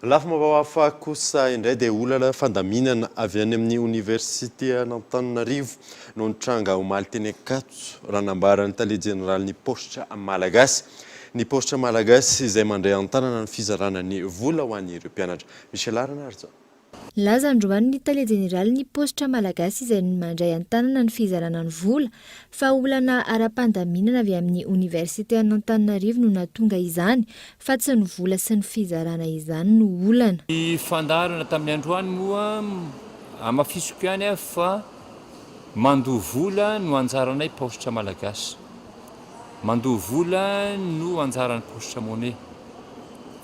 Lafim-baovao hafa kosa indray dia olana fandaminana avy any amin'ny oniversiten'Antananarivo no nitranga omaly teny Ankatso, raha nambaran'ny tale jeneralin'ny Paositra Malagasy. Ny Paositra Malagasy izay mandray an-tanana ny fizarana ny vola ho an'ireo mpianatra. Michel Ranarison. Nilaza androany ny tale jeneralin'ny Paositra Malagasy izay mandray an-tanana ny fizarana ny vola fa olana ara-pandaminana avy amin'ny oniversiten'Antananarivo no nahatonga izany fa tsy ny vola sy ny fizarana izany no olana. Ny fandaharana tamin'ny androany moa hamafisiko ihany aho fa mandoa vola no anjaranay Paositra Malagasy. Mandoa vola no anjaran'ny Paositra Money.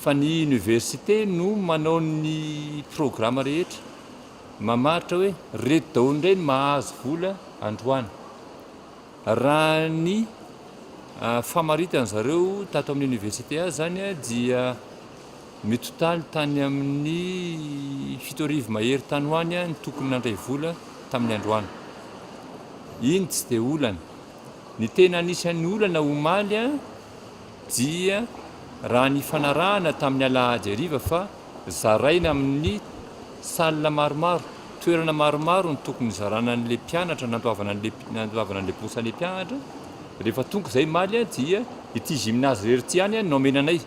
Fa ny université no manao ny programa rehetra, mamaritra hoe reto daholo indray no mahazo vola androany. Raha ny famaritan zareo tato amin'ny université azy zany dia mitotaly tany amin'ny 7000 mahery tany ho any ny tokony nandray vola tamin'ny androany. Iny tsy dia olana. Ny tena anisan'ny olana omaly dia raha nifanarahana tamin'ny alahady hariva fa zaraina amin'ny salle maromaro, toerana maromaro no tokony hizarana an'ilay mpianatra nandoavana an'ilay nandoavana an'ilay bourse an'ilay mpianatra, rehefa tonga izay omaly dia ity gymnase irery ity ihany no nomena anay,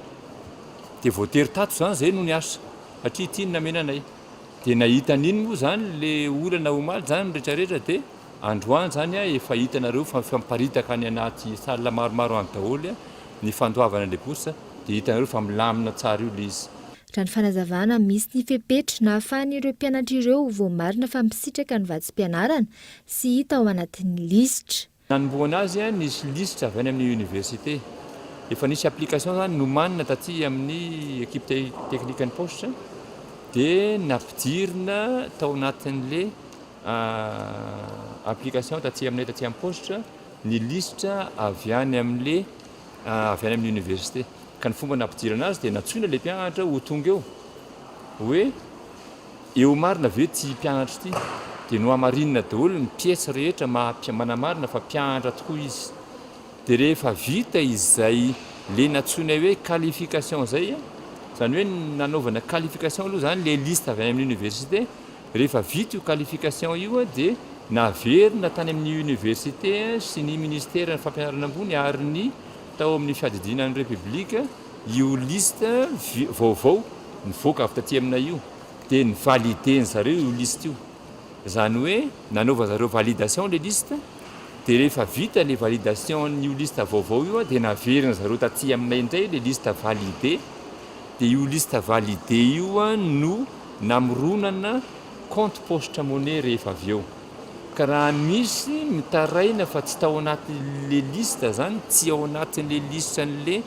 dia voatery tato izany izay no niasa satria ity no nomena anay, dia nahita an'iny moa izany ilay olana omaly izany ny rehetra rehetra dia. Androany zany efa hitanareo fa efa miparitaka any anaty salle maromaro any daholo ny fandoavana ilay bourse dia hitanareo fa milamina tsara io ilay izy. Raha ny fanazavana, misy ny fepetra nahafahan'ireo mpianatra ireo voamarina fa misitraka ny vatsim-pianarana sy hita ao anatin'ny lisitra. Nanombohana azy, nisy lisitra avy any amin'ny université. Efa nisy application zany nomanina taty amin'ny équipe technique ny poste dia nampidirina tao anatin'ilay Application taty aminay taty amin'ny paositra ny lisitra avy any amin'le avy any amin'ny université. Ka ny fomba nampidirana azy dia nantsoina le mpianatra ho tonga eo hoe eo marina ve ity mpianatra ity? Dia nohamarinina daholo ny pièces rehetra maha manamarina fa mpianatra tokoa izy. Dia rehefa vita izay le nantsoinay hoe qualification izay, izany hoe nanaovana qualification aloha izany le liste avy any amin'ny université, Rehefa vita io qualification io dia naverina tany amin'ny université sy ny ministeran'ny fampianarana ambony ary ny tao amin'ny fiadidiana ny République io liste vaovao nivoaka avy taty aminay io dia ni-valider-ny zareo io liste io. Izany hoe nanaovan zareo validation le liste dia rehefa vita le validation-n'io liste vaovao io dia naverina zareo taty aminay indray le liste validé dia io liste validé io no namoronana compte paositra money rehefa avy eo. Ka raha misy mitaraina fa tsy tao anatin'le liste zany, tsy ao anatin'le liste an'le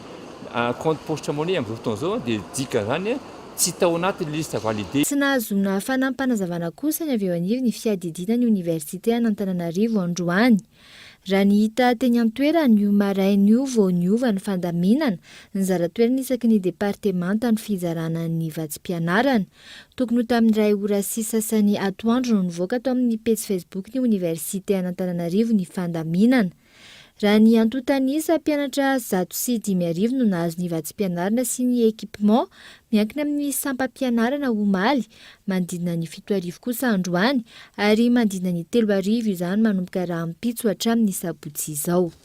compte paositra money amin'izao fotoana izao dia dikan'izany tsy tao anatin'ny liste validé. Tsy nahazoana fanampinazavana kosa ny avy eo anivon'ny fiadidiana ny oniversite an'Antananarivo androany. Raha ny hita teny an-toerana, io maraina io vao niova ny fandaminana, nizara toerana isaky ny departemanta ny fizarana ny vatsim-pianarana. Tokony ho tamin'ny iray ora sy sasany atoandro no nivoaka tao amin'ny pejy Facebook ny oniversite an'Antananarivo ny fandaminana. Raha ny antontan'isa, mpianatra 105 no nahazo ny vatsim-pianarana sy ny équipement miankina amin'ny sampam-pianarana omaly, manodidina ny 7000 kosa androany ary manodidina ny 3000 izany manomboka rahampitso hatramin'ny sabotsy izao.